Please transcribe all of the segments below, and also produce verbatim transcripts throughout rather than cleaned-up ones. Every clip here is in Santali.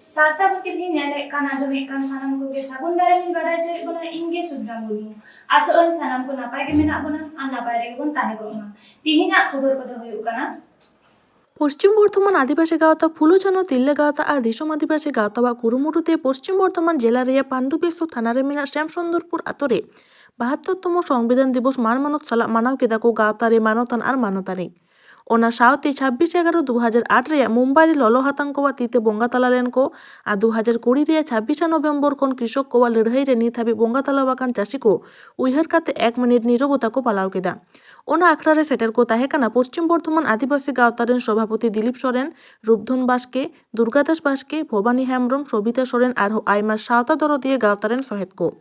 ᱥᱟᱨᱥᱟ ᱴᱤᱵᱷᱤ ᱧᱮᱞᱮᱫ ᱠᱟᱱ, ᱟᱸᱡᱚᱢᱮᱫ ᱠᱟᱱ ᱥᱟᱱᱟᱢ ᱠᱚᱜᱮ ᱥᱟᱹᱜᱩᱱ ᱫᱟᱨᱟᱢ ᱤᱧ ᱵᱟᱰᱟᱭ ᱦᱚᱪᱚᱭᱮᱫ ᱵᱚᱱᱟ, ᱤᱧ ᱜᱮ ᱥᱩᱵᱷᱨᱟ ᱢᱩᱨᱢᱩ᱾ ᱟᱥᱚᱜ ᱟᱹᱧ ᱥᱟᱱᱟᱢ ᱠᱚ ᱱᱟᱯᱟᱭ ᱜᱮ ᱢᱮᱱᱟᱜ ᱵᱚᱱᱟ ᱟᱨ ᱱᱟᱯᱟᱭ ᱨᱮᱜᱮ ᱵᱚᱱ ᱛᱟᱦᱮᱸ ᱠᱚᱜ ᱢᱟ᱾ ᱛᱤᱦᱤᱧᱟᱜ ᱠᱷᱚᱵᱚᱨ ᱠᱚᱫᱚ ᱦᱩᱭᱩᱜ ᱠᱟᱱᱟ᱾ ᱯᱚᱥᱪᱤᱢ ᱵᱚᱨᱫᱷᱚᱢᱟᱱ ᱟᱹᱫᱤᱵᱟᱹᱥᱤ ᱜᱟᱶᱛᱟ, ᱯᱷᱩᱞᱳ ᱡᱷᱟᱱᱳ ᱛᱤᱨᱞᱟᱹ ᱜᱟᱶᱛᱟ ᱟᱨ ᱫᱤᱥᱚᱢ ᱟᱹᱫᱤᱵᱟᱹᱥᱤ ᱜᱟᱶᱛᱟᱣᱟᱜ ᱠᱩᱨᱩᱢᱩᱴᱩ ᱛᱮ ᱯᱚᱥᱪᱤᱢ ᱵᱚᱨᱫᱷᱚᱢᱟᱱ ᱡᱮᱞᱟ ᱨᱮᱭᱟᱜ ᱯᱟᱱᱰᱩᱵᱮᱥᱥᱚ ᱛᱷᱟᱱᱟ ᱨᱮ ᱢᱮᱱᱟᱜ ᱥᱭᱟᱢ ᱥᱩᱱᱫᱚᱨᱯᱩᱨ ᱟᱛᱳ ᱨᱮ ᱵᱟᱦᱟᱛᱛᱳᱨ ᱛᱚᱢᱚ ᱥᱚᱝᱵᱤᱫᱷᱟᱱ ᱫᱤᱵᱚᱥ ᱢᱟᱱ ᱢᱟᱱᱚᱛ ᱥᱟᱞᱟᱜ ᱢᱟᱱᱟᱣ ᱠᱮᱫᱟ ᱠᱚ ᱜᱟᱶᱛᱟ ᱨᱮ ᱢᱟᱱᱚᱛᱟᱱ ᱟᱨ ᱢᱟᱱᱚᱛᱟᱱᱤ᱾ ᱚᱱᱟ ᱥᱟᱶᱛᱮ ᱪᱷᱟᱵᱵᱤᱥ ᱮᱜᱟᱨᱚ ᱫᱩ ᱦᱟᱡᱟᱨ ᱟᱴ ᱨᱮᱭᱟᱜ ᱢᱩᱢᱵᱟᱭ ᱨᱮ ᱞᱚᱞᱚ ᱦᱟᱛᱟᱝ ᱠᱚᱣᱟᱜ ᱛᱤ ᱛᱮ ᱵᱚᱸᱜᱟ ᱛᱟᱞᱟ ᱞᱮᱱ ᱠᱚ ᱟᱨ ᱫᱩ ᱦᱟᱡᱟᱨ ᱠᱩᱲᱤ ᱨᱮᱭᱟᱜ ᱪᱷᱟᱵᱵᱤᱥᱟ ᱱᱚᱵᱷᱮᱢᱵᱚᱨ ᱠᱷᱚᱱ ᱠᱨᱤᱥᱚᱠ ᱠᱚᱣᱟᱜ ᱞᱟᱹᱲᱦᱟᱹᱭ ᱨᱮ ᱱᱤᱛ ᱦᱟᱹᱵᱤᱡ ᱵᱚᱸᱜᱟ ᱛᱟᱞᱟ ᱟᱠᱟᱱ ᱪᱟᱹᱥᱤ ᱠᱚ ᱩᱭᱦᱟᱹᱨ ᱠᱟᱛᱮ ᱮᱠ ᱢᱤᱱᱤᱴ ᱱᱤᱨᱚᱵᱚᱛᱟ ᱠᱚ ᱯᱟᱞᱟᱣ ᱠᱮᱫᱟ᱾ ᱚᱱᱟ ᱟᱠᱷᱲᱟ ᱨᱮ ᱥᱮᱴᱮᱨ ᱠᱚ ᱛᱟᱦᱮᱸ ᱠᱟᱱᱟ ᱯᱚᱥᱪᱤᱢ ᱵᱚᱨᱫᱷᱚᱢᱟᱱ ᱟᱹᱫᱤᱵᱟᱹᱥᱤ ᱜᱟᱶᱛᱟ ᱨᱮᱱ ᱥᱚᱵᱷᱟᱯᱚᱛᱤ ᱫᱤᱞᱤᱯ ᱥᱚᱨᱮᱱ, ᱨᱩᱯᱫᱷᱚᱱ ᱵᱟᱥᱠᱮ, ᱫᱩᱨᱜᱟᱫᱟᱥ ᱵᱟᱥᱠᱮ, ᱵᱷᱚᱵᱟᱱᱤ ᱦᱮᱢᱵᱨᱚᱢ, ᱥᱚᱵᱤᱛᱟ ᱥᱚᱨᱮᱱ ᱟᱨᱦᱚᱸ ᱟᱭᱢᱟ ᱥᱟᱶᱛᱟ ᱫᱚᱨᱚᱫᱤᱭᱟᱹ ᱜᱟᱶᱛᱟ ᱨᱮᱱ ᱥᱚᱦᱮᱫ ᱠᱚ᱾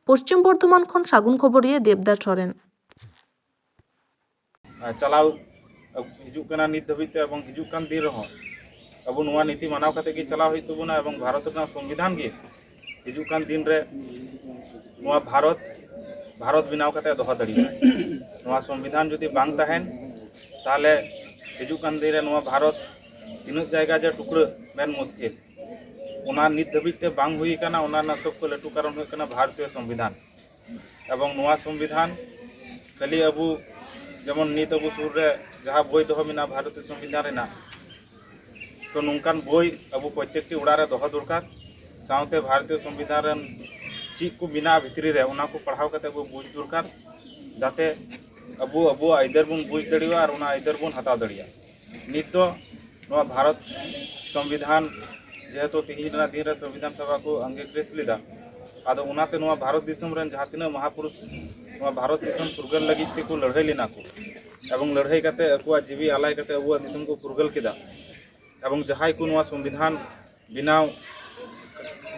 ᱯᱚᱥᱪᱤᱢ ᱵᱚᱨᱫᱷᱚᱢᱟᱱ ᱠᱷᱚᱱ ᱥᱟᱹᱜᱩᱱ ᱠᱷᱚᱵᱚᱨᱤᱭᱟᱹ ᱫᱮᱵᱫᱟᱥ ᱥᱚᱨᱮᱱ᱾ ᱪᱟᱞᱟᱣ ᱦᱤᱡᱩᱜ ᱠᱟᱱᱟ ᱱᱤᱛ ᱫᱷᱟᱹᱵᱤᱡ ᱛᱮ, ᱮᱵᱚᱝ ᱦᱤᱡᱩᱜ ᱠᱟᱱ ᱫᱤᱱ ᱨᱮᱦᱚᱸ ᱟᱵᱚ ᱱᱚᱣᱟ ᱱᱤᱛᱤ ᱢᱟᱱᱟᱣ ᱠᱟᱛᱮ ᱜᱮ ᱪᱟᱞᱟᱣ ᱦᱩᱭᱩᱜ ᱛᱟᱵᱚᱱᱟ, ᱮᱵᱚᱝ ᱵᱷᱟᱨᱚᱛ ᱨᱮᱱᱟᱜ ᱥᱚᱝᱵᱤᱫᱷᱟᱱ ᱜᱮ ᱦᱤᱡᱩᱜ ᱠᱟᱱ ᱫᱤᱱ ᱨᱮ ᱱᱚᱣᱟ ᱵᱷᱟᱨᱚᱛ ᱵᱷᱟᱨᱚᱛ ᱵᱮᱱᱟᱣ ᱠᱟᱛᱮ ᱫᱚᱦᱚ ᱫᱟᱲᱮᱭᱟᱜᱼᱟ᱾ ᱱᱚᱣᱟ ᱥᱚᱝᱵᱤᱫᱷᱟᱱ ᱡᱩᱫᱤ ᱵᱟᱝ ᱛᱟᱦᱮᱱ, ᱛᱟᱦᱚᱞᱮ ᱦᱤᱡᱩᱜ ᱠᱟᱱ ᱫᱤᱱ ᱨᱮ ᱱᱚᱣᱟ ᱵᱷᱟᱨᱚᱛ ᱛᱤᱱᱟᱹᱜ ᱡᱟᱭᱜᱟ ᱡᱮ ᱴᱩᱠᱲᱟᱹ ᱢᱮᱱ ᱢᱩᱥᱠᱤᱞ᱾ ᱚᱱᱟ ᱱᱤᱛ ᱫᱷᱟᱹᱵᱤᱡ ᱛᱮ ᱵᱟᱝ ᱦᱩᱭ ᱟᱠᱟᱱᱟ᱾ ᱚᱱᱟ ᱨᱮᱱᱟᱜ ᱥᱚᱵ ᱠᱷᱚᱱ ᱞᱟᱹᱴᱩ ᱠᱟᱨᱚᱱ ᱦᱩᱭᱩᱜ ᱠᱟᱱᱟ ᱵᱷᱟᱨᱚᱛᱤᱭᱚ ᱥᱚᱝᱵᱤᱫᱷᱟᱱ᱾ ᱮᱵᱚᱝ ᱱᱚᱣᱟ ᱥᱚᱝᱵᱤᱫᱷᱟᱱ ᱠᱷᱟᱹᱞᱤ ᱟᱵᱚ, ᱡᱮᱢᱚᱱ ᱱᱤᱛ ᱟᱵᱚ ᱥᱩᱨ ᱨᱮ ᱡᱟᱦᱟᱸ ᱵᱳᱭ ᱫᱚᱦᱚ ᱢᱮᱱᱟᱜᱼᱟ ᱵᱷᱟᱨᱚᱛᱤᱭᱚ ᱥᱚᱝᱵᱤᱫᱷᱟᱱ ᱨᱮᱱᱟᱜ, ᱛᱚ ᱱᱚᱝᱠᱟᱱ ᱵᱳᱭ ᱟᱵᱚ ᱯᱨᱚᱛᱮᱠᱴᱤ ᱚᱲᱟᱜ ᱨᱮ ᱫᱚᱦᱚ ᱫᱚᱨᱠᱟᱨ᱾ ᱥᱟᱶᱛᱮ ᱵᱷᱟᱨᱚᱛᱤᱭᱚ ᱥᱚᱝᱵᱤᱫᱷᱟᱱ ᱨᱮᱱ ᱪᱮᱫ ᱠᱚ ᱢᱮᱱᱟᱜᱼᱟ ᱵᱷᱤᱛᱨᱤ ᱨᱮ, ᱚᱱᱟ ᱠᱚ ᱯᱟᱲᱦᱟᱣ ᱠᱟᱛᱮ ᱵᱚ ᱵᱩᱡᱽ ᱫᱚᱨᱠᱟᱨ, ᱡᱟᱛᱮ ᱟᱵᱚ ᱟᱵᱚᱣᱟᱜ ᱟᱹᱭᱫᱟᱹᱨ ᱵᱚᱱ ᱵᱩᱡᱽ ᱫᱟᱲᱮᱭᱟᱜᱼᱟ ᱟᱨ ᱚᱱᱟ ᱟᱹᱭᱫᱟᱹᱨ ᱵᱚᱱ ᱦᱟᱛᱟᱣ ᱫᱟᱲᱮᱭᱟᱜᱼᱟ᱾ ᱱᱤᱛ ᱫᱚ ᱱᱚᱣᱟ ᱵᱷᱟᱨᱚᱛ ᱥᱚᱝᱵᱤᱫᱷᱟᱱ, ᱡᱮᱦᱮᱛᱩ ᱛᱤᱦᱤᱧ ᱨᱮᱱᱟᱜ ᱫᱤᱱ ᱨᱮ ᱥᱚᱝᱵᱤᱫᱷᱟᱱ ᱥᱚᱵᱷᱟ ᱠᱚ ᱟᱝᱜᱤᱠᱨᱤᱛ ᱞᱮᱫᱟ, ᱟᱫᱚ ᱚᱱᱟᱛᱮ ᱱᱚᱣᱟ ᱵᱷᱟᱨᱚᱛ ᱫᱤᱥᱚᱢ ᱨᱮᱱ ᱡᱟᱦᱟᱸ ᱛᱤᱱᱟᱹᱜ ᱢᱟᱦᱟᱯᱩᱨᱩᱥ ᱱᱚᱣᱟ ᱵᱷᱟᱨᱚᱛ ᱫᱤᱥᱚᱢ ᱯᱷᱩᱨᱜᱟᱹᱞ ᱞᱟᱹᱜᱤᱫ ᱛᱮᱠᱚ ᱞᱟᱹᱲᱦᱟᱹᱭ ᱞᱮᱱᱟ ᱠᱚ ᱮᱵᱚᱝ ᱞᱟᱹᱲᱦᱟᱹᱭ ᱠᱟᱛᱮ ᱟᱠᱚᱣᱟᱜ ᱡᱤᱣᱤ ᱟᱞᱟᱭ ᱠᱟᱛᱮ ᱟᱵᱚᱣᱟᱜ ᱫᱤᱥᱚᱢ ᱠᱚ ᱯᱷᱩᱨᱜᱟᱹᱞ ᱠᱮᱫᱟ, ᱮᱵᱚᱝ ᱡᱟᱦᱟᱸᱭ ᱠᱚ ᱱᱚᱣᱟ ᱥᱚᱝᱵᱤᱫᱷᱟᱱ ᱵᱮᱱᱟᱣ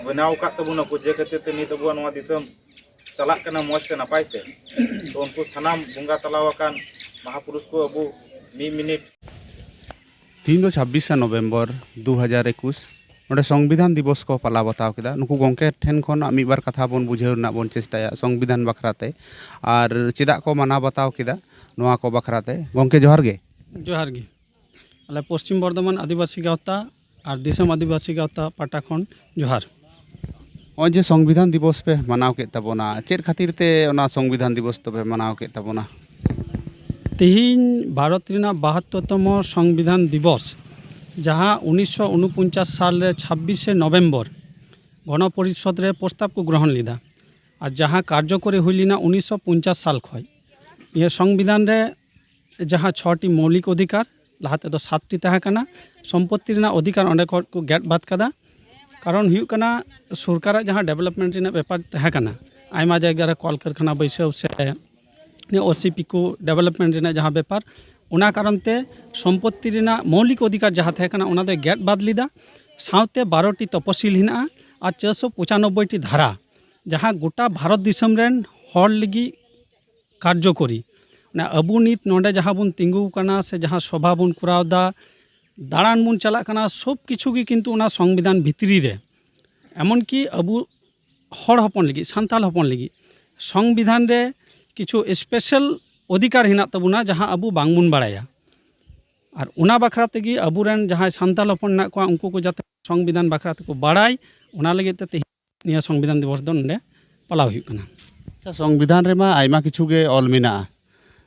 ᱵᱮᱱᱟᱣ ᱟᱠᱟᱫ ᱛᱟᱵᱚᱱᱟᱠᱚ, ᱡᱮ ᱠᱷᱟᱹᱛᱤᱨ ᱛᱮ ᱱᱤᱛ ᱟᱵᱚᱣᱟᱜ ᱱᱚᱣᱟ ᱫᱤᱥᱚᱢ ᱪᱟᱞᱟᱜ ᱠᱟᱱᱟ ᱢᱚᱡᱽ ᱛᱮ ᱱᱟᱯᱟᱭ ᱛᱮ, ᱛᱚ ᱩᱱᱠᱩ ᱥᱟᱱᱟᱢ ᱵᱚᱸᱜᱟ ᱛᱟᱞᱟᱣ ᱟᱠᱟᱱ ᱢᱟᱦᱟᱯᱩᱨᱩᱥ ᱠᱚ ᱟᱵᱚ ᱢᱤᱫ ᱢᱤᱱᱤᱴ᱾ ᱛᱤᱦᱤᱧ ᱫᱚ ᱪᱷᱟᱵᱵᱤᱥᱟ ᱱᱚᱵᱷᱮᱢᱵᱚᱨ ᱫᱩ ᱦᱟᱡᱟᱨ ᱮᱠᱩᱥ, ᱱᱚᱰᱮ ᱥᱚᱝᱵᱤᱫᱷᱟᱱ ᱫᱤᱵᱚᱥ ᱠᱚ ᱯᱟᱞᱟᱣ ᱵᱟᱛᱟᱣ ᱠᱮᱫᱟ᱾ ᱱᱩᱠᱩ ᱜᱚᱢᱠᱮ ᱴᱷᱮᱱ ᱠᱷᱚᱱ ᱢᱤᱫ ᱵᱟᱨ ᱠᱟᱛᱷᱟ ᱵᱚᱱ ᱵᱩᱡᱷᱟᱹᱣ ᱨᱮᱱᱟᱜ ᱵᱚᱱ ᱪᱮᱥᱴᱟᱭᱟ ᱥᱚᱝᱵᱤᱫᱷᱟᱱ ᱵᱟᱠᱷᱨᱟ ᱛᱮ, ᱟᱨ ᱪᱮᱫᱟᱜ ᱠᱚ ᱢᱟᱱᱟᱣ ᱵᱟᱛᱟᱣ ᱠᱮᱫᱟ ᱱᱚᱣᱟ ᱠᱚ ᱵᱟᱠᱷᱨᱟ ᱛᱮ᱾ ᱜᱚᱢᱠᱮ ᱡᱚᱦᱟᱨ ᱜᱮ᱾ ᱡᱚᱦᱟᱨ ᱜᱮ᱾ ᱟᱞᱮ ᱯᱚᱥᱪᱤᱢ ᱵᱚᱨᱫᱷᱚᱢᱟᱱ ᱟᱹᱫᱤᱵᱟᱹᱥᱤ ᱜᱟᱶᱛᱟ ᱟᱨ ᱫᱤᱥᱚᱢ ᱟᱹᱫᱤᱵᱟᱹᱥᱤ ᱜᱟᱶᱛᱟ ᱯᱟᱦᱴᱟ ᱠᱷᱚᱱ ᱡᱚᱦᱟᱨ᱾ ᱱᱚᱜᱼᱚᱭ ᱡᱮ ᱥᱚᱝᱵᱤᱫᱷᱟᱱ ᱫᱤᱵᱚᱥ ᱯᱮ ᱢᱟᱱᱟᱣ ᱠᱮᱫ ᱛᱟᱵᱚᱱᱟ, ᱪᱮᱫ ᱠᱷᱟᱹᱛᱤᱨ ᱛᱮ ᱚᱱᱟ ᱥᱚᱝᱵᱤᱫᱷᱟᱱ ᱫᱤᱵᱚᱥ ᱫᱚᱯᱮ ᱢᱟᱱᱟᱣ ᱠᱮᱫ ᱛᱟᱵᱚᱱᱟ? ᱛᱮᱦᱮᱧ ᱵᱷᱟᱨᱚᱛ ᱨᱮᱱᱟᱜ ᱵᱟᱦᱟᱛᱛᱳᱨ ᱛᱚᱢᱚ ᱥᱚᱝᱵᱤᱫᱷᱟᱱ ᱫᱤᱵᱚᱥ, ᱡᱟᱦᱟᱸ ᱩᱱᱤᱥᱥᱚ ᱩᱱᱩᱯᱚᱧᱪᱟᱥ ᱥᱟᱞ ᱨᱮ ᱪᱷᱟᱵᱵᱤᱥᱮ ᱱᱚᱵᱷᱮᱢᱵᱚᱨ ᱜᱚᱱᱚ ᱯᱚᱨᱤᱥᱚᱫᱽ ᱨᱮ ᱯᱨᱚᱥᱛᱟᱵ ᱠᱚ ᱜᱨᱚᱦᱚᱱ ᱞᱮᱫᱟ ᱟᱨ ᱡᱟᱦᱟᱸ ᱠᱟᱨᱡᱚᱠᱚᱨᱤ ᱦᱩᱭ ᱞᱮᱱᱟ ᱩᱱᱤᱥᱥᱚ ᱯᱚᱧᱪᱟᱥ ᱥᱟᱞ ᱠᱷᱚᱱ᱾ ᱱᱤᱭᱟᱹ ᱥᱚᱝᱵᱤᱫᱷᱟᱱ ᱨᱮ ᱡᱟᱦᱟᱸ ᱪᱷᱚᱴᱤ ᱢᱳᱣᱞᱤᱠ ᱚᱫᱷᱤᱠᱟᱨ, ᱞᱟᱦᱟ ᱛᱮᱫᱚ ᱥᱟᱛᱴᱤ ᱛᱟᱦᱮᱸ ᱠᱟᱱᱟ, ᱥᱚᱢᱯᱚᱛᱛᱤ ᱨᱮᱱᱟᱜ ᱚᱫᱷᱤᱠᱟᱨ ᱚᱸᱰᱮ ᱠᱷᱚᱱ ᱠᱚ ᱜᱮᱫ ᱵᱟᱫ ᱠᱟᱫᱟ᱾ ᱠᱟᱨᱚᱱ ᱦᱩᱭᱩᱜ ᱠᱟᱱᱟ, ᱥᱚᱨᱠᱟᱨᱟᱜ ᱡᱟᱦᱟᱸ ᱰᱮᱵᱷᱞᱚᱯᱢᱮᱱᱴ ᱨᱮᱱᱟᱜ ᱵᱮᱯᱟᱨ ᱛᱟᱦᱮᱸ ᱠᱟᱱᱟ, ᱟᱭᱢᱟ ᱡᱟᱭᱜᱟ ᱨᱮ ᱠᱚᱞᱠᱟᱨᱠᱷᱟᱱᱟ ᱵᱟᱹᱭᱥᱟᱹᱣ ᱥᱮ ᱳᱥᱤᱯᱤ ᱠᱚ ᱰᱮᱵᱷᱞᱚᱯᱢᱮᱱᱴ ᱨᱮᱱᱟᱜ ᱡᱟᱦᱟᱸ ᱵᱮᱯᱟᱨ, ᱚᱱᱟ ᱠᱟᱨᱚᱱ ᱛᱮ ᱥᱚᱢᱯᱚᱛᱛᱤ ᱨᱮᱱᱟᱜ ᱢᱳᱣᱞᱤᱠ ᱚᱫᱷᱤᱠᱟᱨ ᱡᱟᱦᱟᱸ ᱛᱟᱦᱮᱸ ᱠᱟᱱᱟ, ᱚᱱᱟ ᱫᱚᱭ ᱜᱮᱫ ᱵᱟᱫ ᱞᱮᱫᱟ᱾ ᱥᱟᱶᱛᱮ ᱵᱟᱨᱚᱴᱤ ᱛᱚᱯᱚᱥᱤᱞ ᱦᱮᱱᱟᱜᱼᱟ ᱟᱨ ᱪᱟᱨᱥᱚ ᱯᱚᱸᱪᱟᱱᱚᱵᱵᱳᱭ ᱴᱤ ᱫᱷᱟᱨᱟ, ᱡᱟᱦᱟᱸ ᱜᱚᱴᱟ ᱵᱷᱟᱨᱚᱛ ᱫᱤᱥᱚᱢ ᱨᱮᱱ ᱦᱚᱲ ᱞᱟᱹᱜᱤᱫ ᱠᱟᱨᱡᱚᱠᱚᱨᱤ᱾ ᱚᱱᱟ ᱟᱵᱚ ᱱᱤᱛ ᱱᱚᱰᱮ ᱡᱟᱦᱟᱸ ᱵᱚᱱ ᱛᱤᱸᱜᱩ ᱟᱠᱟᱱᱟ ᱥᱮ ᱡᱟᱦᱟᱸ ᱥᱚᱵᱷᱟ ᱵᱚᱱ ᱠᱚᱨᱟᱣ ᱮᱫᱟ, ᱫᱟᱬᱟᱱ ᱵᱚᱱ ᱪᱟᱞᱟᱜ ᱠᱟᱱᱟ, ᱥᱚᱵ ᱠᱤᱪᱷᱩ ᱜᱮ ᱠᱤᱱᱛᱩ ᱚᱱᱟ ᱥᱚᱝᱵᱤᱫᱷᱟᱱ ᱵᱷᱤᱛᱨᱤ ᱨᱮ᱾ ᱮᱢᱚᱱᱠᱤ ᱟᱵᱚ ᱦᱚᱲ ᱦᱚᱯᱚᱱ ᱞᱟᱹᱜᱤᱫ, ᱥᱟᱱᱛᱟᱲ ᱦᱚᱯᱚᱱ ᱞᱟᱹᱜᱤᱫ ᱥᱚᱝᱵᱤᱫᱷᱟᱱ ᱨᱮ ᱠᱤᱪᱷᱩ ᱥᱯᱮᱥᱟᱞ ᱚᱫᱷᱤᱠᱟᱨ ᱦᱮᱱᱟᱜ ᱛᱟᱵᱚᱱᱟ, ᱡᱟᱦᱟᱸ ᱟᱵᱚ ᱵᱟᱝᱵᱚᱱ ᱵᱟᱲᱟᱭᱟ᱾ ᱟᱨ ᱚᱱᱟ ᱵᱟᱠᱷᱨᱟ ᱛᱮᱜᱮ ᱟᱵᱚᱨᱮᱱ ᱡᱟᱦᱟᱸᱭ ᱥᱟᱱᱛᱟᱲ ᱦᱚᱯᱚᱱ ᱢᱮᱱᱟᱜ ᱠᱚᱣᱟ, ᱩᱱᱠᱩ ᱠᱚ ᱡᱟᱛᱮ ᱥᱚᱝᱵᱤᱫᱷᱟᱱ ᱵᱟᱠᱷᱨᱟ ᱛᱮᱠᱚ ᱵᱟᱲᱟᱭ, ᱚᱱᱟ ᱞᱟᱹᱜᱤᱫ ᱛᱮ ᱛᱮᱦᱮᱧ ᱱᱤᱭᱟᱹ ᱥᱚᱝᱵᱤᱫᱷᱟᱱ ᱫᱤᱵᱚᱥ ᱫᱚ ᱱᱚᱰᱮ ᱯᱟᱞᱟᱣ ᱦᱩᱭᱩᱜ ᱠᱟᱱᱟ᱾ ᱟᱪᱪᱷᱟ, ᱥᱚᱝᱵᱤᱫᱷᱟᱱ ᱨᱮᱢᱟ ᱟᱭᱢᱟ ᱠᱤᱪᱷᱩ ᱜᱮ ᱚᱞ ᱢᱮᱱᱟᱜᱼᱟ,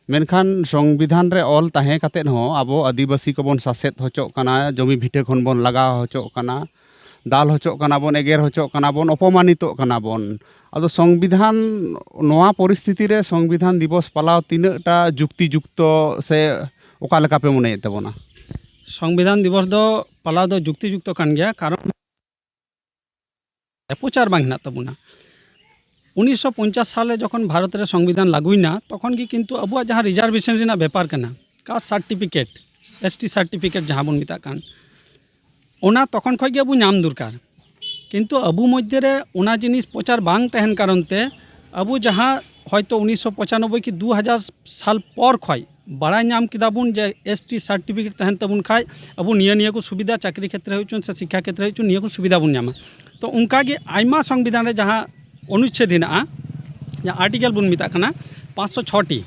ᱢᱮᱱᱠᱷᱟᱱ ᱥᱚᱝᱵᱤᱫᱷᱟᱱ ᱨᱮ ᱚᱞ ᱛᱟᱦᱮᱸ ᱠᱟᱛᱮᱫ ᱦᱚᱸ ᱟᱵᱚ ᱟᱹᱫᱤᱵᱟᱹᱥᱤ ᱠᱚᱵᱚᱱ ᱥᱟᱥᱮᱛ ᱦᱚᱪᱚᱜ ᱠᱟᱱᱟ, ᱡᱚᱢᱤ ᱵᱷᱤᱴᱟᱹ ᱠᱷᱚᱱ ᱵᱚᱱ ᱞᱟᱜᱟ ᱦᱚᱪᱚᱜ ᱠᱟᱱᱟ, ᱫᱟᱞ ᱦᱚᱪᱚᱜ ᱠᱟᱱᱟ ᱵᱚᱱ, ᱮᱜᱮᱨ ᱦᱚᱪᱚᱜ ᱠᱟᱱᱟ ᱵᱚᱱ, ᱚᱯᱚᱢᱟᱱᱤᱛᱚᱜ ᱠᱟᱱᱟ ᱵᱚᱱ᱾ ᱟᱫᱚ ᱥᱚᱝᱵᱤᱫᱷᱟᱱ, ᱱᱚᱣᱟ ᱯᱚᱨᱤᱥᱛᱷᱤᱛᱤ ᱨᱮ ᱥᱚᱝᱵᱤᱫᱷᱟᱱ ᱫᱤᱵᱚᱥ ᱯᱟᱞᱟᱣ ᱛᱤᱱᱟᱹᱜ ᱴᱟ ᱡᱩᱠᱛᱤ ᱡᱩᱠᱛᱚ ᱥᱮ ᱚᱠᱟ ᱞᱮᱠᱟ ᱯᱮ ᱢᱚᱱᱮᱭᱮᱫ ᱛᱟᱵᱚᱱᱟ? ᱥᱚᱝᱵᱤᱫᱷᱟᱱ ᱫᱤᱵᱚᱥ ᱫᱚ ᱯᱟᱞᱟᱣ ᱫᱚ ᱡᱩᱠᱛᱤ ᱡᱩᱠᱛᱚ ᱠᱟᱱ ᱜᱮᱭᱟ, ᱠᱟᱨᱚᱱ ᱯᱨᱚᱪᱟᱨ ᱵᱟᱝ ᱦᱮᱱᱟᱜ ᱛᱟᱵᱚᱱᱟ᱾ ᱩᱱᱤᱥᱥᱚ ᱯᱚᱧᱪᱟᱥ ᱥᱟᱞ ᱨᱮ ᱡᱚᱠᱷᱚᱱ ᱵᱷᱟᱨᱚᱛ ᱨᱮ ᱥᱚᱝᱵᱤᱫᱷᱟᱱ ᱞᱟᱹᱜᱩᱭᱮᱱᱟ, ᱛᱚᱠᱷᱚᱱ ᱜᱮ ᱠᱤᱱᱛᱩ ᱟᱵᱚᱣᱟᱜ ᱡᱟᱦᱟᱸ ᱨᱤᱡᱟᱨᱵᱷᱮᱥᱚᱱ ᱨᱮᱱᱟᱜ ᱵᱮᱯᱟᱨ ᱠᱟᱱᱟ, caste certificate, S T certificate ᱡᱟᱦᱟᱸ ᱵᱚᱱ ᱢᱮᱛᱟᱜ ᱠᱟᱱ, ᱚᱱᱟ ᱛᱚᱠᱷᱚᱱ ᱠᱷᱚᱱ ᱜᱮ ᱟᱵᱚ ᱧᱟᱢ ᱫᱚᱨᱠᱟᱨ᱾ ᱠᱤᱱᱛᱩ ᱟᱵᱚ ᱢᱚᱫᱽᱫᱷᱮ ᱨᱮ ᱚᱱᱟ ᱡᱤᱱᱤᱥ ᱯᱨᱚᱪᱟᱨ ᱵᱟᱝ ᱛᱟᱦᱮᱱ ᱠᱟᱨᱚᱱ ᱛᱮ ᱟᱵᱚ ᱡᱟᱦᱟᱸ ᱦᱚᱭᱛᱳ ᱩᱱᱤᱥᱥᱚ ᱯᱚᱸᱪᱟᱱᱚᱵᱵᱳᱭ ᱠᱤ ᱫᱩ ᱦᱟᱡᱟᱨ ᱥᱟᱞ ᱯᱚᱨ ᱠᱷᱚᱱ ᱵᱟᱲᱟᱭ ᱧᱟᱢ ᱠᱮᱫᱟ ᱵᱚᱱ ᱡᱮ ᱮᱥ ᱴᱤ ᱥᱟᱨᱴᱤᱯᱷᱤᱠᱮᱴ ᱛᱟᱦᱮᱱ ᱛᱟᱵᱚᱱ ᱠᱷᱟᱡ ᱟᱵᱚ ᱱᱤᱭᱟᱹ ᱱᱤᱭᱟᱹ ᱠᱚ ᱥᱩᱵᱤᱫᱷᱟ, ᱪᱟᱹᱠᱨᱤ ᱠᱷᱮᱛᱨᱮ ᱦᱩᱭ ᱦᱚᱪᱚᱱ ᱥᱮ ᱥᱤᱠᱠᱷᱟ ᱠᱷᱮᱛᱨᱮ ᱦᱩᱭ ᱦᱚᱪᱚᱱ, ᱱᱤᱭᱟᱹ ᱠᱚ ᱥᱩᱵᱤᱫᱷᱟ ᱵᱚᱱ ᱧᱟᱢᱟ᱾ ᱛᱚ ᱚᱱᱠᱟ ᱜᱮ ᱟᱭᱢᱟ ᱥᱚᱝᱵᱤᱫᱷᱟᱱ ᱨᱮ ᱡᱟᱦᱟᱸ ᱚᱱᱩᱪᱪᱷᱮᱫ ᱦᱮᱱᱟᱜᱼᱟ, ᱡᱟᱦᱟᱸ ᱟᱨᱴᱤᱠᱮᱞ ᱵᱚᱱ ᱢᱮᱛᱟᱜ ᱠᱟᱱᱟ, ᱯᱟᱸᱪᱥᱚ ᱪᱷᱚᱴᱤ,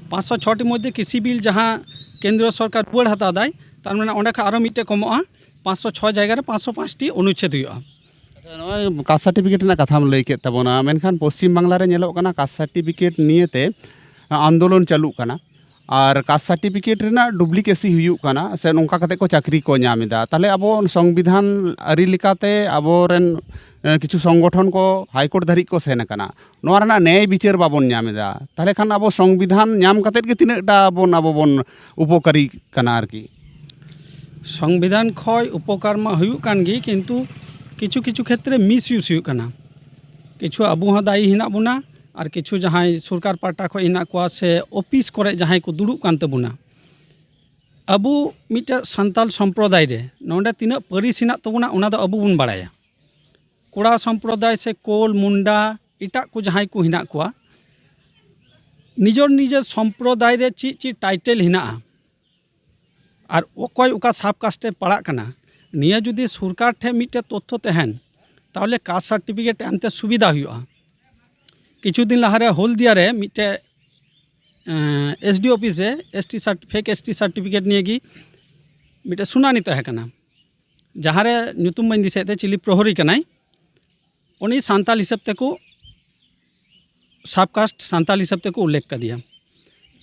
ᱯᱟᱸᱪᱥᱚ ᱪᱷᱚᱴᱤ ᱢᱚᱫᱽᱫᱷᱮ ᱠᱨᱤᱥᱤ ᱵᱤᱞ ᱡᱟᱦᱟᱸ ᱠᱮᱱᱫᱨᱚ ᱥᱚᱨᱠᱟᱨ ᱨᱩᱣᱟᱹᱲ ᱦᱟᱛᱟᱣ ᱫᱟᱭ, ᱛᱟᱨ ᱢᱟᱱᱮ ᱚᱸᱰᱮ ᱠᱷᱚᱱ ᱟᱨᱚ ᱢᱤᱫᱴᱮᱡ ᱠᱚᱢᱚᱜᱼᱟ, ᱯᱟᱸᱪᱥᱚ ᱪᱷᱚᱭ ᱡᱟᱭᱜᱟ ᱨᱮ ᱯᱟᱸᱪᱥᱚ ᱯᱟᱸᱪ ᱴᱤ ᱚᱱᱩᱪᱪᱷᱮᱫ ᱦᱩᱭᱩᱜᱼᱟ᱾ ᱟᱪᱪᱷᱟ, ᱱᱚᱜᱼᱚᱭ ᱠᱟᱥᱴ ᱥᱟᱨᱴᱤᱯᱷᱤᱠᱮᱴ ᱨᱮᱱᱟᱜ ᱠᱟᱛᱷᱟᱢ ᱞᱟᱹᱭ ᱠᱮᱫ ᱛᱟᱵᱚᱱᱟ, ᱢᱮᱱᱠᱷᱟᱱ ᱯᱚᱥᱪᱤᱢ ᱵᱟᱝᱞᱟ ᱨᱮ ᱧᱮᱞᱚᱜ ᱠᱟᱱᱟ ᱠᱟᱥᱴ ᱥᱟᱨᱴᱤᱯᱷᱤᱠᱮᱴ ᱱᱤᱭᱮᱛᱮ ᱟᱱᱫᱳᱞᱚᱱ ᱪᱟᱹᱞᱩᱜ ᱠᱟᱱᱟ᱾ ᱟᱨ ᱠᱟᱥᱴ ᱥᱟᱨᱴᱤᱯᱷᱤᱠᱮᱴ ᱨᱮᱱᱟᱜ ᱰᱩᱯᱞᱤᱠᱮᱥᱤ ᱦᱩᱭᱩᱜ ᱠᱟᱱᱟ, ᱥᱮ ᱱᱚᱝᱠᱟ ᱠᱟᱛᱮ ᱠᱚ ᱪᱟᱹᱠᱨᱤ ᱠᱚ ᱧᱟᱢ ᱮᱫᱟ᱾ ᱛᱟᱦᱚᱞᱮ ᱟᱵᱚ ᱥᱚᱝᱵᱤᱫᱷᱟᱱ ᱟᱹᱨᱤ ᱞᱮᱠᱟᱛᱮ ᱟᱵᱚᱨᱮᱱ, ᱮ, ᱠᱤᱪᱷᱩ ᱥᱚᱝᱜᱚᱴᱷᱚᱱ ᱠᱚ ᱦᱟᱭᱠᱳᱨᱴ ᱫᱷᱟᱹᱨᱤᱡ ᱠᱚ ᱥᱮᱱ ᱟᱠᱟᱱᱟ, ᱱᱚᱣᱟ ᱨᱮᱱᱟᱜ ᱱᱮᱭᱟᱭ ᱵᱤᱪᱟᱹᱨ ᱵᱟᱵᱚᱱ ᱧᱟᱢ ᱮᱫᱟ᱾ ᱛᱟᱦᱚᱞᱮ ᱠᱷᱟᱱ ᱟᱵᱚ ᱥᱚᱝᱵᱤᱫᱷᱟᱱ ᱧᱟᱢ ᱠᱟᱛᱮᱫ ᱜᱮ ᱛᱤᱱᱟᱹᱜ ᱴᱟ ᱵᱚᱱ, ᱟᱵᱚ ᱵᱚᱱ ᱩᱯᱚᱠᱟᱨᱤ ᱠᱟᱱᱟ ᱟᱨᱠᱤ? ᱥᱚᱝᱵᱤᱫᱷᱟᱱ ᱠᱷᱚᱡ ᱩᱯᱚᱠᱟᱨ ᱢᱟ ᱦᱩᱭᱩᱜ ᱠᱟᱱ ᱜᱮ, ᱠᱤᱱᱛᱩ ᱠᱤᱪᱷᱩ ᱠᱤᱪᱷᱩ ᱠᱷᱮᱛᱨᱮ ᱢᱤᱥᱤᱭᱩᱡᱽ ᱦᱩᱭᱩᱜ ᱠᱟᱱᱟ᱾ ᱠᱤᱪᱷᱩ ᱟᱵᱚ ᱦᱚᱸ ᱫᱟᱭᱤ ᱦᱮᱱᱟᱜ ᱵᱚᱱᱟ, ᱟᱨ ᱠᱤᱪᱷᱩ ᱡᱟᱦᱟᱸᱭ ᱥᱚᱨᱠᱟᱨ ᱯᱟᱦᱴᱟ ᱠᱷᱚᱡ ᱦᱮᱱᱟᱜ ᱠᱚᱣᱟ ᱥᱮ ᱚᱯᱷᱤᱥ ᱠᱚᱨᱮ ᱡᱟᱦᱟᱸᱭ ᱠᱚ ᱫᱩᱲᱩᱵ ᱠᱟᱱ ᱛᱟᱵᱚᱱᱟ᱾ ᱟᱵᱚ ᱢᱤᱫᱴᱮᱡ ᱥᱟᱱᱛᱟᱞ ᱥᱚᱢᱯᱨᱚᱫᱟᱭ ᱨᱮ ᱱᱚᱰᱮ ᱛᱤᱱᱟᱹᱜ ᱯᱟᱹᱨᱤᱥ ᱦᱮᱱᱟᱜ ᱛᱟᱵᱚᱱᱟ, ᱚᱱᱟ ᱫᱚ ᱟᱵᱚ ᱵᱚᱱ ᱵᱟᱲᱟᱭᱟ᱾ ᱠᱚᱲᱟ ᱥᱚᱢᱯᱨᱚᱫᱟᱭ ᱥᱮ ᱠᱳᱞ, ᱢᱩᱱᱰᱟ, ᱮᱴᱟᱜ ᱠᱚ ᱡᱟᱦᱟᱸᱭ ᱠᱚ ᱦᱮᱱᱟᱜ ᱠᱚᱣᱟ, ᱱᱤᱡᱮᱨ ᱱᱤᱡᱮᱨ ᱥᱚᱢᱯᱨᱚᱫᱟᱭ ᱨᱮ ᱪᱮᱫ ᱪᱮᱫ ᱴᱟᱭᱴᱮᱞ ᱦᱮᱱᱟᱜᱼᱟ ᱟᱨ ᱚᱠᱚᱭ ᱚᱠᱟ ᱥᱟᱵ ᱠᱟᱥᱴ ᱨᱮ ᱯᱟᱲᱟᱜ ᱠᱟᱱᱟ, ᱱᱤᱭᱟᱹ ᱡᱩᱫᱤ ᱥᱚᱨᱠᱟᱨ ᱴᱷᱮᱱ ᱢᱤᱫᱴᱮᱡ ᱛᱚᱛᱛᱷᱚ ᱛᱟᱦᱮᱱ, ᱛᱟᱦᱚᱞᱮ ᱠᱟᱥᱴ ᱥᱟᱨᱴᱤᱯᱷᱤᱠᱮᱴ ᱮᱢᱛᱮ ᱥᱩᱵᱤᱫᱷᱟ ᱦᱩᱭᱩᱜᱼᱟ᱾ ᱠᱤᱪᱷᱩ ᱫᱤᱱ ᱞᱟᱦᱟᱨᱮ ᱦᱚᱞᱫᱤᱭᱟ ᱨᱮ ᱢᱤᱫᱴᱮᱡ, ᱮᱸ, ᱮᱥ ᱰᱤ ᱚᱯᱷᱤᱥ ᱨᱮ S T shirt-, fake S T certificate ᱱᱤᱭᱮ ᱜᱮ ᱢᱤᱫᱴᱮᱡ ᱥᱩᱱᱟᱱᱤ ᱛᱟᱦᱮᱸ ᱠᱟᱱᱟ, ᱡᱟᱦᱟᱸᱨᱮ ᱧᱩᱛᱩᱢ ᱵᱟᱹᱧ ᱫᱤᱥᱟᱹᱭᱮᱫ ᱛᱮ, ᱪᱤᱞᱤ ᱯᱨᱚᱦᱚᱨᱤ ᱠᱟᱱᱟᱭ, ᱩᱱᱤ ᱥᱟᱱᱛᱟᱞ ᱦᱤᱥᱟᱹᱵ ᱛᱮᱠᱚ, ᱥᱟᱵ ᱠᱟᱥᱴ ᱥᱟᱱᱛᱟᱞ ᱦᱤᱥᱟᱹᱵ ᱛᱮᱠᱚ ᱩᱞᱞᱮᱠᱷ ᱠᱟᱫᱮᱭᱟ᱾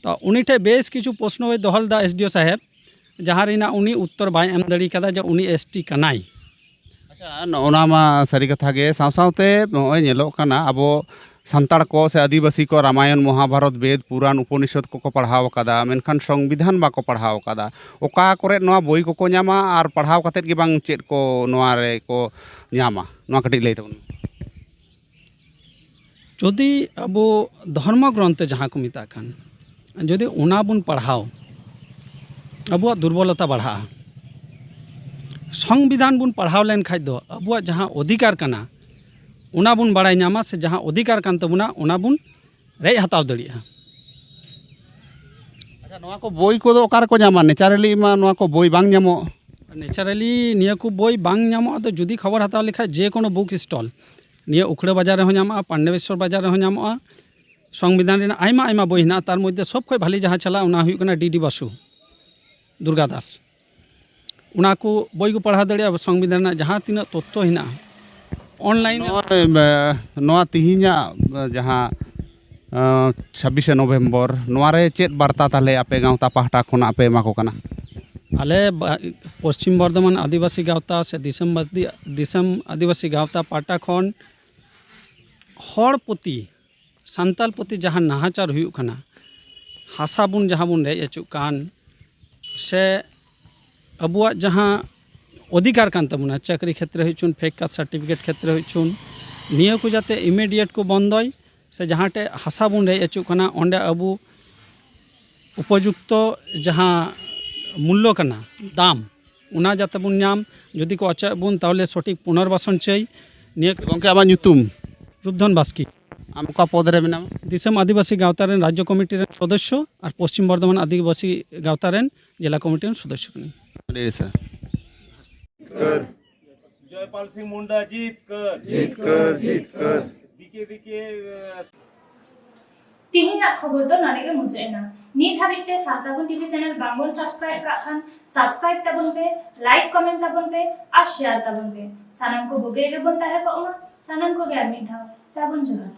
ᱛᱚ ᱩᱱᱤ ᱴᱷᱮᱱ ᱵᱮᱥ ᱠᱤᱪᱷᱩ ᱯᱨᱚᱥᱱᱚᱭ ᱫᱚᱦᱚ ᱞᱮᱫᱟ ᱮᱥ ᱰᱤ ᱳ ᱥᱟᱦᱮᱵᱽ, ᱡᱟᱦᱟᱸ ᱨᱮᱱᱟᱜ ᱩᱱᱤ ᱩᱛᱛᱚᱨ ᱵᱟᱭ ᱮᱢ ᱫᱟᱲᱮ ᱠᱟᱫᱟ ᱡᱮ ᱩᱱᱤ ᱮᱥ ᱴᱤ ᱠᱟᱱᱟᱭ᱾ ᱟᱪᱪᱷᱟ, ᱱᱚᱜᱼᱚ ᱱᱟ ᱢᱟ ᱥᱟᱹᱨᱤ ᱠᱟᱛᱷᱟ ᱜᱮ᱾ ᱥᱟᱶ ᱥᱟᱶᱛᱮ ᱱᱚᱜᱼᱚᱭ ᱧᱮᱞᱚᱜ ᱠᱟᱱᱟ, ᱟᱵᱚ ᱥᱟᱱᱛᱟᱲ ᱠᱚ ᱥᱮ ᱟᱹᱫᱤᱵᱟᱹᱥᱤ ᱠᱚ ᱨᱟᱢᱟᱭᱚᱱ, ᱢᱚᱦᱟᱵᱷᱟᱨᱚᱛ, ᱵᱮᱫ, ᱯᱩᱨᱟᱱ, ᱩᱯᱚᱱᱤᱥᱚᱫᱽ ᱠᱚᱠᱚ ᱯᱟᱲᱦᱟᱣ ᱟᱠᱟᱫᱟ, ᱢᱮᱱᱠᱷᱟᱱ ᱥᱚᱝᱵᱤᱫᱷᱟᱱ ᱵᱟᱠᱚ ᱯᱟᱲᱦᱟᱣ ᱟᱠᱟᱫᱟ᱾ ᱚᱠᱟ ᱠᱚᱨᱮ ᱱᱚᱣᱟ ᱵᱳᱭ ᱠᱚᱠᱚ ᱧᱟᱢᱟ ᱟᱨ ᱯᱟᱲᱦᱟᱣ ᱠᱟᱛᱮᱫ ᱜᱮ ᱵᱟᱝ ᱪᱮᱫ ᱠᱚ ᱱᱚᱣᱟ ᱨᱮᱠᱚ ᱧᱟᱢᱟ? ᱱᱚᱣᱟ ᱠᱟᱹᱴᱤᱡ ᱞᱟᱹᱭ ᱛᱟᱵᱚᱱ ᱢᱮ᱾ ᱡᱩᱫᱤ ᱟᱵᱚ ᱫᱷᱚᱨᱢᱚ ᱜᱨᱚᱱᱛᱷ ᱡᱟᱦᱟᱸ ᱠᱚ ᱢᱮᱛᱟᱜ ᱠᱟᱱ, ᱡᱩᱫᱤ ᱚᱱᱟ ᱵᱚᱱ ᱯᱟᱲᱦᱟᱣ, ᱟᱵᱚᱣᱟᱜ ᱫᱩᱨᱵᱚᱞᱚᱛᱟ ᱵᱟᱲᱦᱟᱜᱼᱟ᱾ ᱥᱚᱝᱵᱤᱫᱷᱟᱱ ᱵᱚᱱ ᱯᱟᱲᱦᱟᱣ ᱞᱮᱱᱠᱷᱟᱡ ᱫᱚ ᱟᱵᱚᱣᱟᱜ ᱡᱟᱦᱟᱸ ᱚᱫᱷᱤᱠᱟᱨ ᱠᱟᱱᱟ, ᱚᱱᱟ ᱵᱚᱱ ᱵᱟᱲᱟᱭ ᱧᱟᱢᱟ, ᱥᱮ ᱡᱟᱦᱟᱸ ᱚᱫᱷᱤᱠᱟᱨ ᱠᱟᱱ ᱛᱟᱵᱚᱱᱟ, ᱚᱱᱟ ᱵᱚᱱ ᱨᱮᱡ ᱦᱟᱛᱟᱣ ᱫᱟᱲᱮᱭᱟᱜᱼᱟ᱾ ᱟᱪᱪᱷᱟ, ᱱᱚᱣᱟ ᱠᱚ ᱵᱳᱭ ᱠᱚᱫᱚ ᱚᱠᱟ ᱨᱮᱠᱚ ᱧᱟᱢᱟ? ᱱᱮᱪᱟᱨᱟᱞᱤ ᱢᱟ ᱱᱚᱣᱟ ᱠᱚ ᱵᱳᱭ ᱵᱟᱝ ᱧᱟᱢᱚᱜ᱾ ᱱᱮᱪᱟᱨᱟᱞᱤ ᱱᱤᱭᱟᱹ ᱠᱚ ᱵᱳᱭ ᱵᱟᱝ ᱧᱟᱢᱚᱜᱼᱟ, ᱟᱫᱚ ᱡᱩᱫᱤ ᱠᱷᱚᱵᱚᱨ ᱦᱟᱛᱟᱣ ᱞᱮᱠᱷᱟᱡ ᱡᱮ ᱠᱳᱱᱳ ᱵᱩᱠ ᱥᱴᱚᱞ, ᱱᱤᱭᱟᱹ ᱩᱠᱷᱲᱟᱹ ᱵᱟᱡᱟᱨ ᱨᱮᱦᱚᱸ ᱧᱟᱢᱚᱜᱼᱟ, ᱯᱟᱱᱰᱮᱵᱮᱥᱣᱚᱨ ᱵᱟᱡᱟᱨ ᱨᱮᱦᱚᱸ ᱧᱟᱢᱚᱜᱼᱟ᱾ ᱥᱚᱝᱵᱤᱫᱷᱟᱱ ᱨᱮᱱᱟᱜ ᱟᱭᱢᱟ ᱟᱭᱢᱟ ᱵᱳᱭ ᱦᱮᱱᱟᱜᱼᱟ, ᱛᱟᱨ ᱢᱚᱫᱽᱫᱷᱮ ᱥᱚᱵ ᱠᱷᱚᱡ ᱵᱷᱟᱞᱤ ᱡᱟᱦᱟᱸ ᱪᱟᱞᱟᱜᱼᱟ, ᱚᱱᱟ ᱦᱩᱭᱩᱜ ᱠᱟᱱᱟ ᱰᱤ ᱰᱤ ᱵᱟᱥᱩ, ᱫᱩᱨᱜᱟ ᱫᱟᱥ᱾ ᱚᱱᱟ ᱠᱚ ᱵᱳᱭ ᱠᱚ ᱯᱟᱲᱦᱟᱣ ᱫᱟᱲᱮᱭᱟᱜᱼᱟ᱾ ᱥᱚᱝᱵᱤᱫᱷᱟᱱ ᱨᱮᱱᱟᱜ ᱡᱟᱦᱟᱸ ᱛᱤᱱᱟᱹᱜ ᱛᱚᱛᱛᱷᱚ ᱦᱮᱱᱟᱜᱼᱟ ᱚᱱᱞᱟᱭᱤᱱ᱾ ᱱᱚᱜᱼᱚᱭ, ᱮ, ᱱᱚᱣᱟ ᱛᱤᱦᱤᱧᱟᱜ, ᱮ, ᱡᱟᱦᱟᱸ ᱮ, ᱪᱷᱟᱵᱵᱤᱥᱮ ᱱᱚᱵᱷᱮᱢᱵᱚᱨ, ᱱᱚᱣᱟ ᱨᱮ ᱪᱮᱫ ᱵᱟᱨᱛᱟ ᱛᱟᱦᱞᱮ ᱟᱯᱮ ᱜᱟᱶᱛᱟ ᱯᱟᱦᱴᱟ ᱠᱷᱚᱱᱟᱜ ᱯᱮ ᱮᱢᱟ ᱠᱚ ᱠᱟᱱᱟ? ᱟᱞᱮ ᱵᱟ- ᱯᱚᱥᱪᱤᱢ ᱵᱚᱨᱫᱷᱚᱢᱟᱱ ᱟᱹᱫᱤᱵᱟᱹᱥᱤ ᱜᱟᱶᱛᱟ ᱥᱮ ᱫᱤᱥᱚᱢ ᱵᱟᱫᱤ- ᱫᱤᱥᱚᱢ ᱟᱹᱫᱤᱵᱟᱹᱥᱤ ᱜᱟᱶᱛᱟ ᱯᱟᱦᱴᱟ ᱠᱷᱚᱱ ᱦᱚᱲ ᱯᱨᱚᱛᱤ, ᱥᱟᱱᱛᱟᱲ ᱯᱨᱚᱛᱤ ᱡᱟᱦᱟᱸ ᱱᱟᱦᱟᱪᱟᱨ ᱦᱩᱭᱩᱜ ᱠᱟᱱᱟ, ᱦᱟᱥᱟ ᱵᱚᱱ ᱡᱟᱦᱟᱸ ᱵᱚᱱ ᱨᱮᱡ ᱦᱚᱪᱚᱜ ᱠᱟᱱ, ᱥᱮ ᱟᱵᱚᱣᱟᱜ ᱡᱟᱦᱟᱸ ᱚᱫᱷᱤᱠᱟᱨ ᱠᱟᱱ ᱛᱟᱵᱚᱱᱟ, ᱪᱟᱹᱠᱨᱤ ᱠᱷᱮᱛᱨᱮ ᱦᱩᱭ ᱦᱚᱪᱚᱱ, ᱯᱷᱮᱠ ᱠᱟᱥᱴ ᱥᱟᱨᱴᱤᱯᱷᱤᱠᱮᱴ ᱠᱷᱮᱛᱨᱮ ᱦᱩᱭ ᱦᱚᱪᱚᱱ, ᱱᱤᱭᱟᱹ ᱠᱚ ᱡᱟᱛᱮ ᱤᱢᱤᱰᱤᱭᱮᱴ ᱠᱚ ᱵᱚᱱᱫᱚᱭ, ᱥᱮ ᱡᱟᱦᱟᱸ ᱴᱷᱮᱡ ᱦᱟᱥᱟ ᱵᱚᱱ ᱨᱮᱡ ᱦᱚᱪᱚᱜ ᱠᱟᱱᱟ, ᱚᱸᱰᱮ ᱟᱵᱚ ᱩᱯᱚᱡᱩᱠᱛᱚ ᱡᱟᱦᱟᱸ ᱢᱩᱞᱞᱚ ᱠᱟᱱᱟ, ᱫᱟᱢ, ᱚᱱᱟ ᱡᱟᱛᱮ ᱵᱚᱱ ᱧᱟᱢ᱾ ᱡᱩᱫᱤ ᱠᱚ ᱚᱪᱚᱜ ᱵᱚᱱ, ᱛᱟᱦᱚᱞᱮ ᱥᱚᱴᱷᱤᱠ ᱯᱩᱱᱚᱨᱵᱟᱥᱚᱱ ᱪᱟᱹᱭ᱾ ᱱᱤᱭᱟᱹ ᱜᱚᱢᱠᱮ, ᱟᱢᱟᱜ ᱧᱩᱛᱩᱢ? ᱨᱩᱯᱫᱷᱚᱱ ᱵᱟᱥᱠᱮ, ᱟᱢ ᱚᱠᱟ ᱯᱚᱫᱽ ᱨᱮ ᱢᱮᱱᱟᱢᱟ? ᱫᱤᱥᱚᱢ ᱟᱹᱫᱤᱵᱟᱹᱥᱤ ᱜᱟᱶᱛᱟ ᱨᱮᱱ ᱨᱟᱡᱽᱡᱚ ᱠᱚᱢᱤᱴᱤ ᱨᱮᱱ ᱥᱚᱫᱚᱥᱥᱚ ᱟᱨ ᱯᱚᱥᱪᱤᱢ ᱵᱚᱨᱫᱷᱚᱢᱟᱱ ᱟᱹᱫᱤᱵᱟᱹᱥᱤ ᱜᱟᱶᱛᱟ ᱨᱮᱱ ᱡᱮᱞᱟ ᱠᱚᱢᱤᱴᱤ ᱨᱮᱱ ᱥᱚᱫᱚᱥᱥᱚ ᱠᱟᱹᱱᱟᱹᱧ᱾ ᱟᱹᱰᱤ ᱟᱹᱰᱤ ᱥᱟᱨᱦᱟᱣ᱾ জয়পাল সিং মুন্ডা জিত কর, জিত কর, জিত কর। দিকে দিকে আহ, ᱛᱮᱦᱮᱧᱟᱜ ᱠᱷᱚᱵᱚᱨ ᱫᱚ ᱱᱚᱰᱮ ᱜᱮ ᱢᱩᱪᱟᱹᱫ ᱮᱱᱟ᱾ ᱱᱤᱛ ᱦᱟᱹᱵᱤᱡ ᱛᱮ ᱥᱟᱨᱥᱟᱹᱜᱩᱱ ᱴᱤᱵᱷᱤ ᱪᱮᱱᱮᱞ ᱵᱟᱝᱵᱚᱱ ᱥᱟᱵᱥᱠᱨᱟᱭᱤᱵ ᱠᱟᱜ ᱠᱷᱟᱱ ᱥᱟᱵᱥᱠᱨᱟᱭᱤᱵ ᱛᱟᱵᱚᱱ ᱯᱮ, ᱞᱟᱭᱤᱠ ᱠᱚᱢᱮᱱᱴ ᱛᱟᱵᱚᱱ ᱯᱮ ᱟᱨ ᱥᱮᱭᱟᱨ ᱛᱟᱵᱚᱱ ᱯᱮ᱾ ᱥᱟᱱᱟᱢ ᱠᱚ ᱵᱩᱜᱤ ᱨᱮᱵᱚᱱ ᱛᱟᱦᱮᱸ ᱠᱚᱜ ᱢᱟ᱾ ᱥᱟᱱᱟᱢ ᱠᱚᱜᱮ ᱟᱨ ᱢᱤᱫ ᱫᱷᱟᱣ ᱥᱟᱹᱜᱩᱱ ᱡᱚᱦᱟᱨ᱾